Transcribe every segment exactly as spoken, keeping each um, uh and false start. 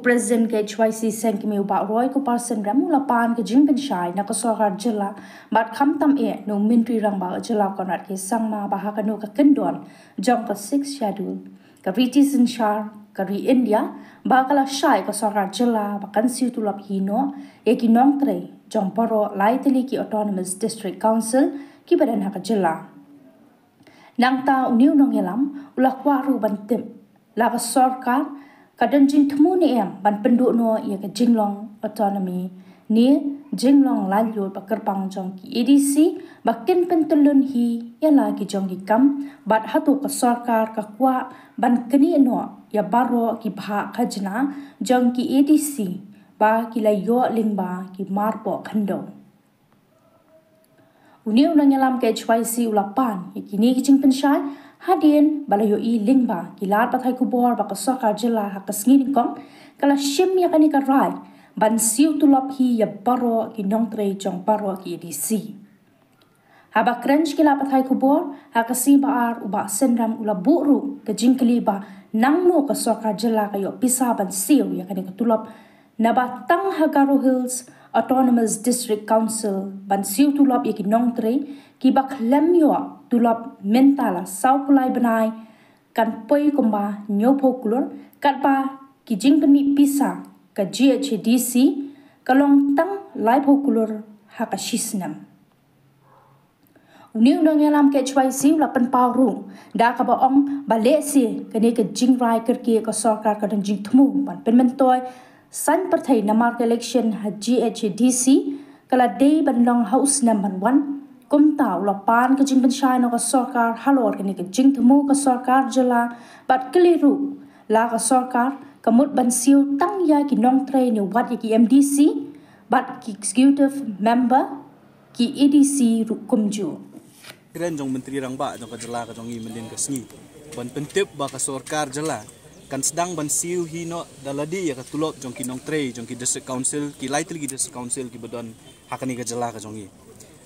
President K H Y C Seng Kmie u Bah Roy Kupar Synrem u la pan ka jingpynshai na ka sorkar jylla bad khamtam eh na u Myntri Rangbah ka jylla Conrad K Sangma ba ha kano ka kyndon jong ka Sixth Schedule, ka riti synshar ka ri India, ba ka la shai ka sorkar jylla ba kan siew tulop hi noh ïa ki nongtrei jong baroh lai tylli ki Autonomous District Council kiba don ha ka jylla. Nangta une u nongïalam u la kwah ruh ban tip la ka sorkar ka don jingthmu ne em ban pynduh noh ïa ka jinglong autonomy ne jinglong laitluid ba kyrpang jong ki A D C ba kin pyntyllun hi ïa la ki jong ki kam, bad hato ka sorkar ka kwah ban knieh noh ïa baroh ki bhah khajna jong ki A D C ba ki la ïoh lyngba ki marpoh khyndew. Une u nongïalam K H Y C u la pan ïa kine ki jingpynshai hadien ba la ïohi lyngba ki lad pathai khubor ba ka sorkar jylla ha ka sngi nyngkong ka la shim ïa kane ka rai ban siew tulop hi ïa baroh ki nongtrei jong baroh ki A D C. Haba kren sha ki lad pathai khubor ha ka sngi ba ar, u Bah Synrem u la buh ruh ka jingkylli ba nangno ka sorkar jylla ka ïoh pisa ban siew ïa kane ka tulop, naba tang ha Garo Hills Autonomous District Council ban siew tulop ïa ki nongtrei kiba khlem ïoh tulop mynta la saw phew lai bnai kan poi kumba hynñiewphew klur, katba ki jingpynmih pisa ka G H A D C ka long tang laiphew klur ha ka shi snem. Une u nongïalam K H Y C u la pynpaw ruh da kaba ong ba lehse kane ka jingrai kyrkieh ka sorkar ka don jingthmu ban pynmyntoi saiñ pyrthei namar ka election ha G H A D C ka la dei ban long ha u snem ban wan. Kumta u la pan ka jingpynshai na ka sorkar halor kane ka jingthmu ka sorkar jylla bad kylli ruh la ka sorkar ka mut ban siew tang ïa ki nongtrei ne wat ïa ki M D C bad ki executive member ki A D C ruh kumjuh. Kren jong Myntri Rangbah jong ka jylla ka jong ngi mynhynnin ka sngi ban pyntip ba ka sorkar jylla kan sdang ban siew hi noh da lade ïa ka tulop jong ki nongtrei jong ki district council, ki lai tylli ki district council kiba don ha kane ka jylla ka jong ngi.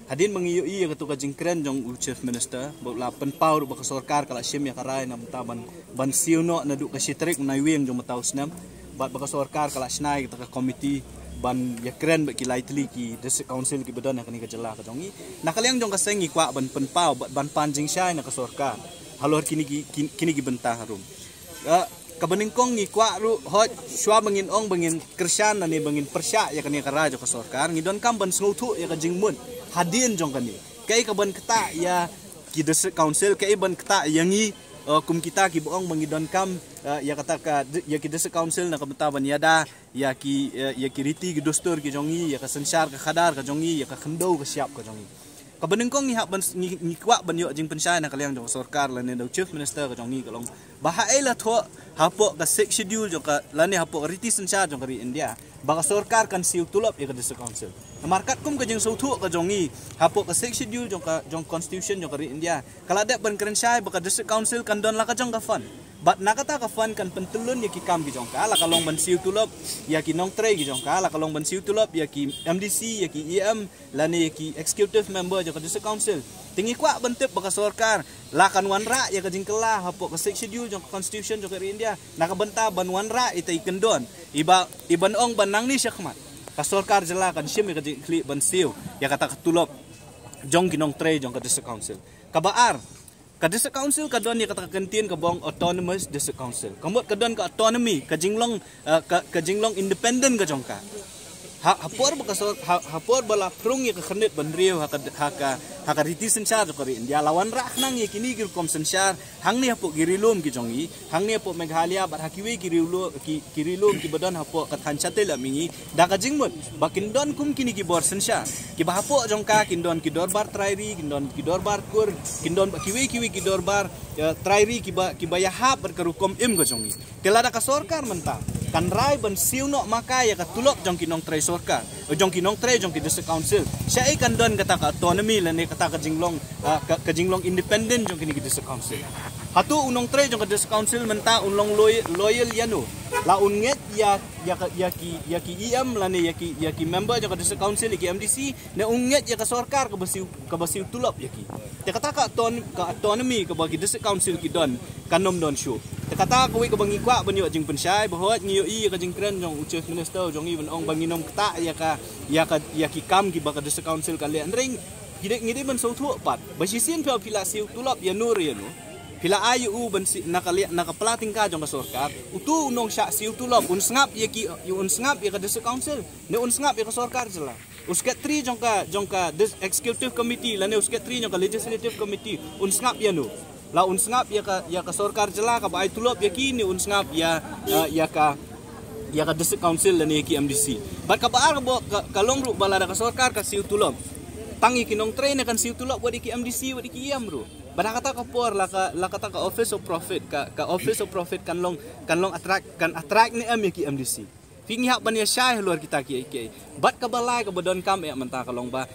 Hadien ba ngi ïohi ïa katu ka jingkren jong u Chief Minister ba u la pynpaw ruh ba ka sorkar ka la shim ïa ka rai na mynta ban ban siew noh naduh ka shi tarik u Naiwieng jong mynta u snem, bad ba ka sorkar ka la shna ïa kata ka komiti ban ïakren bad ki lai tylli ki district council kiba don ha kane ka jylla ka jong ngi. Na ka liang jong ka seng ngi kwah ban pynpaw bad ban pan jingshai na ka sorkar halor kine ki, ki, kine ki bynta harum. Ah, kaba nyngkong ngi kwah ruh, hooid, shuwa ba ngin ong ba ngin kyrshan lane ba ngin pyrshah ïa kane ka rai jong ka sorkar, ngi donkam ban sngewthuh ïa ka jingmut hadien jong kane. Kaei kaban ktah ïa ki district council, kaei ban ktah ïa ngi, eh, kum kita kiba ong ba ngi donkam, eh, ïa kata ka di-, ïa ki district council na ka bynta ban ïada ïa ki, eh, ïa ki riti ki dustur ki jong ngi, ïa ka synshar ka khadar ka jong ngi, ïa ka khyndew ka shyiap ka jong ngi. Kaba nyngkong ngi hap ban s-, ngi, ngi kwah ban ïoh jingpynshai na ka liang jong ka sorkar lane da u Chief Minister ka jong ngi ka long ba haei la thoh hapoh ka Sixth Schedule jong ka lane hapoh ka riti synshar jong ka ri India ba ka sorkar kan siew tulop ïa ka district council. Namar katkum ka jingsngewthuh ka jong ngi hapoh ka Sixth Schedule jong ka, jong constitution jong ka ri India, ka la dep ban kren shai ba ka district council kan don la ka jong ka fund. Bad na kata ka fund kan pyntyllun ïa ki kam ki jong ka, la ka long ban siew tulop ïa ki nongtrei ki jong ka, la ka long ban siew tulop ïa ki M D C, ïa ki E M, lane ïa ki executive member jong ka district council. Te ngi kwah ban tip ba ka sorkar la kan wanrah ïa ka jingkylla hapoh ka Sixth Schedule jong ka constitution jong ka ri India na ka bynta ban wanrah ita i kyndon iba, iban ong ba nangne shakhmat ka sorkar jylla kan shim ïa ka jingkhlieh ban siew ïa kata ka tulop jong ki nongtrei jong ka district council. Kaba ar, ka district council ka don ïa kata ka kyntien kaba ong Autonomous District Council. Ka mut ka don ka autonomy, ka jinglong, eh, ka, ka jinglong independent ka jong ka. Ha, ha por ba ka sor-, ha, ha por ba la phrung ïa ka khyrnit bynriew ha ka, ha ka, ha ka riti synshar jong ka ri India, la wanrah khnang ïa kine ki rukom synshar hangne hapoh ki ri lum ki jong ngi, hangne hapoh Meghalaya bad ha kiwei ki ri lu-, ki, ki ri lum kiba don hapoh ka thaiñ shatei lam mihngi, da ka jingmut ba kin don kum kine ki bor synshar kiba hapoh jong ka kin don ki dorbar trai ri, kin don ki dorbar kur, kin don bad kiwei kiwei ki dorbar, eh, trai ri kiba, kiba ïahap bad ka rukom im ka jong ngi. Te lada ka sorkar mynta kan rai ban siew noh ma ka ïa ka tulop jong ki nongtrei sorkar, eh, jong ki nongtrei jong ki district council, shaei kan don kata ka autonomy lane kata ka jinglong, eh, ka, ka jinglong independent jong kine ki district council. Hato u nongtrei jong ka District Council mynta un long loyal, loyal ïa no? La un ngeit ïa, ïa ka, ïa ki, ïa ki E M lane ïa ki, ïa ki member jong ka District Council, ïa ki M D C, ne un ngeit ïa ka sorkar kaba siew, kaba siew tulop ïa ki? Te kata ka auton-, ka autonomy kaba ki District Council ki don, kan ym don shuh. Te kata kawei kaba ngi kwah ban ïoh jingpynshai, ba hooid ngi ïohi ïa ka jingkren jong u Chief Minister jong ngi ban ong ba ngin ym ktah ïa ka, ïa ka, ïa ki kam kiba ka District Council ka leh, hynrei ngi dei, ngi dei ban sngewthuh pat ba shisien phi, phi la siew tulop ïa no re ïa no, phi la ai ïa u ban siew na ka liang, na ka pla tyngka jong ka sorkar. Uto u nongshah siew tulop un sngap ïa ki, un sngap ïa ka District Council ne un sngap ïa ka sorkar jylla? U secretary jong ka, jong ka dis-, executive committee lane u secretary jong ka legislative committee un sngap ïa no? La un sngap ïa ka, ïa ka sorkar jylla kaba ai tulop ïa ki, ne un sngap ïa, eh, ïa ka, ïa ka District Council lane ïa ki M D C? Bad kaba ar kaba, ka, ka long ruh ba lada ka sorkar ka siew tulop, tang ïa ki nongtrei ne kan siew tulop, wat ïa ki M D C, wat ïa ki E M ruh? Bad ha kata ka por la ka, la kata ka office of profit, ka, ka office of profit kan long, kan long attract, kan attract ne em ïa ki M D C? Phi, ngi hap ban ïa shai halor kita kiei kiei. Bad kaba lai kaba donkam eh mynta ka long ba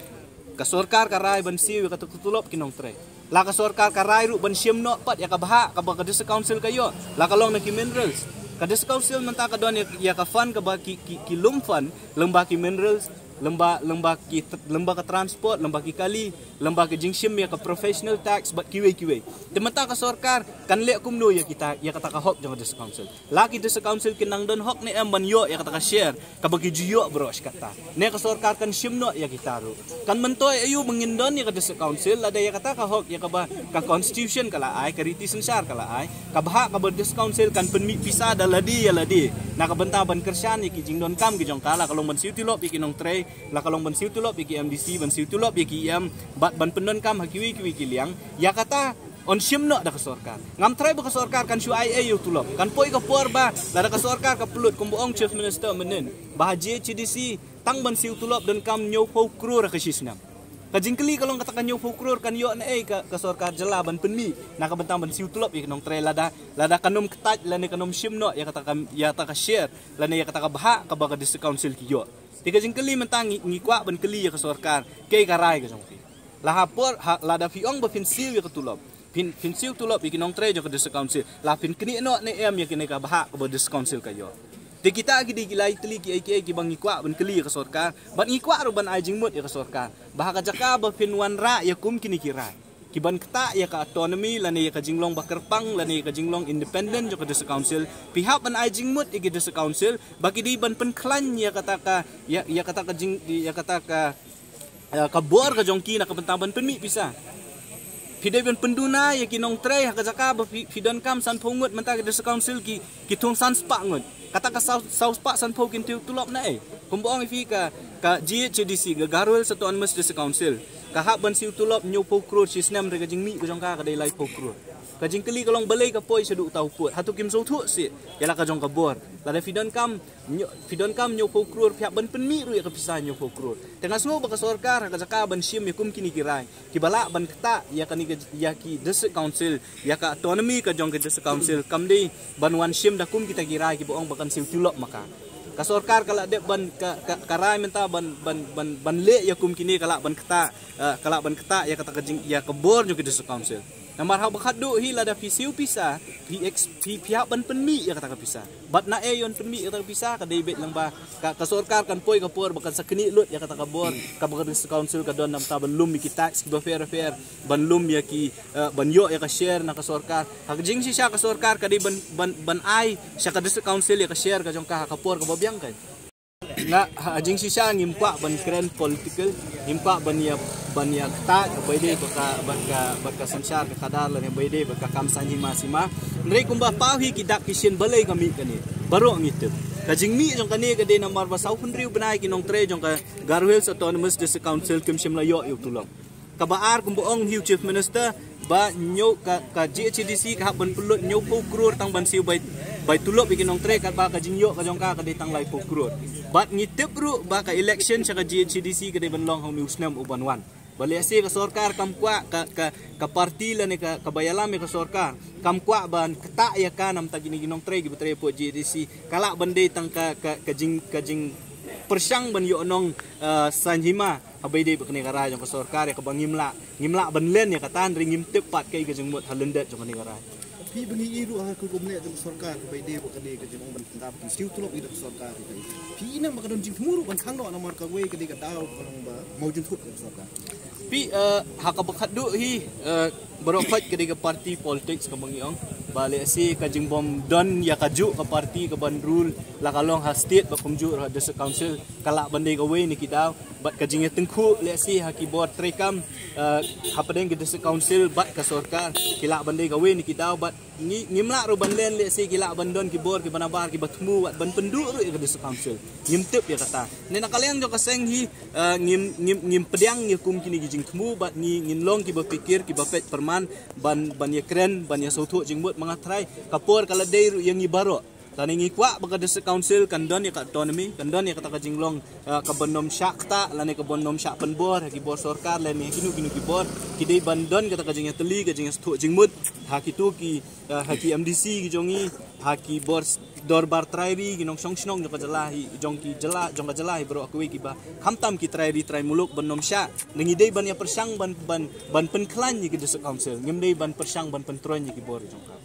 ka sorkar ka rai ban siew ïa kata ka tulop ki nongtrei. La ka sorkar ka rai ruh ban shim noh pat ïa ka bhah kaba ka District Council ka ïoh, la ka long na ki minerals. Ka District Council mynta ka don ïa, ïa ka fund kaba ki, ki, ki lum fund, lyngba ki minerals, lyngba, lyngba ki, lyngba ka transport, lyngba ki kali, lyngba ka jingshim ïa ka professional tax bad kiwei kiwei. Te mynta ka sorkar kan leh kumno ïa kita, ïa kata ka hok jong ka District Council? La ki District Council kin nang don hok ne em ban ïoh ïa kata ka share kaba ki ju ïoh baroh shi katta, ne ka sorkar kan shim noh ïa kita ruh? Kan myntoi aïu ba ngin don ïa ka District Council lada ïa kata ka hok, ïa kaba ka constitution ka la ai, ka riti synshar ka la ai, ka bhah kaba District Council kan pynmih pisa da lade ïa lade na ka bynta ban kyrshan ïa ki jingdonkam ki jong ka, la ka long ban siew tulop ïa ki nongtrei, la ka long ban siew tulop ïa ki M D C, ban siew tulop ïa ki E M, bad ban pyndonkam ha kiwei kiwei ki liang. Ïa kata yn shim noh da ka sorkar. Ngam tharai ba ka sorkar kan shu ai ei ïa u tulop. Kan poi ka por ba lada ka sorkar ka pynlut, kumba ong Chief Minister mynnin, ba ha G H A D C tang ban siew tulop donkam hynñiewphew klur ha ka shisnem. Ka jingkylli ka long, kata ka hynñiewphew klur kan ïoh naei ka, ka sorkar jylla ban pynmih na ka bynta ban siew tulop ïa ki nongtrei lada, lada kan ym ktait lane kan ym shim noh ïa kata ka, ïa kata ka share lane ïa kata ka bhah kaba ka District Council ki ïoh? Te ka jingkylli mynta ngi, ngi kwah ban kylli ïa ka sorkar, kaei ka rai ka jong phi? La ha por, ha, lada phi ong ba phin siew ïa ka tulop, phin, phin siew tulop ïa ki nongtrei jong ka District Council, la phin knieh noh ne em ïa kane ka bhah kaba District Council ka ïoh? Te kita ki dei ki lai tylli kiei kiei kiba ngi kwah ban kylli ïa ka sorkar. Bad ngi kwah ruh ban ai jingmut ïa ka sorkar ba ha ka jaka ba phin wanrah ïa kum kine ki rai, ki ban ktah ïa ka autonomy lane ïa ka jinglong ba kyrpang lane ïa ka jinglong independent jong ka District Council, phi hap ban ai jingmut ïa ki District Council ba ki dei ban pynkhlaiñ ïa kata ka, ïa, ïa kata ka jing, ïa kata ka, ïa ka bor ka jong ki na ka bynta ban pynmih pisa. Phi dei ban pynduna ïa ki nongtrei ha ka jaka ba phi, phi donkam sanphew ngut, mynta ka District Council ki, ki thung san spah ngut. Kata ka saw, saw spah sanphew kin siew tulop naei? Kumba ong ïa phi ka, ka G H A D C, ka Garo Hills Autonomous District Council, ka hap ban siew tulop hynñiewphew klur shisnem, hynrei ka jingmih ka jong ka ka dei laiphew klur. Ka jingkylli ka long, balei ka poi shaduh uta u pud? Hato kim sngewthuh shuh ïa la ka jong ka bor? Lada phi donkam hynñiew, phi donkam hynñiewphew klur, phi hap ban pynmih ruh ïa ka pisa hynñiewphew klur. Te nga sngew ba ka sorkar ha ka jaka ban shim ïa kum kine ki rai kiba lah ban ktah ïa kane ka, ïa ki District Council, ïa ka autonomy ka jong ka District Council, kam dei ban wan shim da kum kita ki rai kiba ong ba kan siew tulop ma ka. Ka sorkar ka la dep ban, ka, ka, ka rai mynta ban, ban, ban, ban leh ïa kum kine, ka lah ban ktah, eh, ka lah ban ktah ïa kata ka jing, ïa ka bor jong ki District Council. Namar haba khatduh hi, lada phi siew pisa, phi ex-, phi, phi hap ban pynmih ïa kata ka pisa. Bad naei yn pynmih ïa kata ka pisa? Ka dei beit lang ba ka, ka sorkar kan poi ka por ba kan sa knieh lut ïa kata ka bor kaba ka District Council ka don, namar ban lum ïa ki tax kiba pher pher, ban lum ïa ki, eh, ban ïoh ïa ka share na ka sorkar. Ha ka jingshisha ka sorkar ka dei ban, ban, ban ai sha ka District Council ïa ka share ka jong ka ha ka por kaba biang kein. Nga, ha jingshisha ngim kwah ban kren political, ngim kwah ban ïa, ban ïa ktah ba ïadei bad ka, bad ka, bad ka synshar ka khadar lane ba ïadei bad ka kam saiñ hima sima. Hynrei kumba paw hi ki dak ki shin, balei ka mih kane, baroh ngi tip. Ka jingmih jong kane ka dei namar ba saw phew hynriew bnai ki nongtrei jong ka Garo Hills Autonomous District Council kim shym la ïoh ïa u tulop. Kaba ar, kumba ong hi u Chief Minister, ba hynñiew ka, ka G H A D C ka hap ban pynlut hynñiewphew klur tang ban siew bai, bai tulop ïa ki nongtrei, katba ka jingïoh ka jong ka ka dei tang laiphew klur. Bad ngi tip ruh ba ka election sha ka G H A D C ka dei ban long ha une u snem u ban wan. Ba lehse ka sorkar kam kwah, ka, ka, ka party lane ka, kaba ïalam ïa ka sorkar kam kwah ban ktah ïa ka, namar ta kine ki nongtrei kiba trei hapoh G H A D C ka lah ban dei tang ka, ka, ka jing, ka jingpyrshang ban ïoh nong, eh, saiñ hima. Haba ïadei bad kane ka rai jong ka sorkar ïa kaba ngim lah, ngim lah ban len ïa kata, hynrei ngim tip pat kaei ka jingmut ha lyndet jong kane ka rai. Phi ba ngi i ruh ha ka kum leh jong ka sorkar, ka ba i dei ba ka dei ka jingong ban pyndap ki siew tulop i da ka sorkar. Phi i nang ba ka don jingthmu ruh ban khang noh, namar kawei ka dei ka daw ka long ba mawjin thut ka sorkar. Phi, eh, ha ka ba khatduh hi, eh, baroh khoit ka dei ka party politics ka ba ngi ong. Ba lehse ka jingbym don ïa ka juh ka party ka ban rule la ka long ha state ba kumjuh ruh ha district council ka lah ban dei kawei na ki daw. Bad ka jingïatyngkhuh lehse ha ki bor treikam, eh, hapdeng ka district council bad ka sorkar ki lah ban dei kawei na ki daw. Bad ngi, ngim lah ruh ban len lehse ki lah ban don ki bor ki ba nabar ki ba thmu wat ban pynduh ruh ïa ka district council. Ngim tip ïa kata. Ne na ka liang jong ka seng hi, eh, ngim, ngim, ngim pdiang ïa kum kine ki jingthmu bad ngi, ngin long ki ba phikir ki ba peit pyrman ban, ban ïakren, ban ïasngewthuh jingmut ma nga trai. Ka por ka la dei ruh ïa ngi baroh. Lane ngi kwah ba ka district council kan don ïa ka autonomy, kan don ïa kata ka jinglong, eh, ka ban ym shah ktah, lane ka ban ym shah pynbor ha ki bor sorkar, lane ha kino kino ki bor. Ki dei ban don kata ka jingïatylli, ka jingïasngewthuh jingmut ha kito ki, eh, ha ki M D C ki jong ngi, ha ki bor s-, dorbar trai ri, ki nongshong shnong jong ka jylla hi, jong ki jylla, jong ka jylla hi baroh kawei ki ba khamtam ki trai ri trai muluk ban ym shah. Ngi dei ban ïa pyrshang ban, ban, ban pynkhlaiñ ïa ki district council. Ngim dei ban pyrshang ban pyntroiñ ïa ki bor jong ka.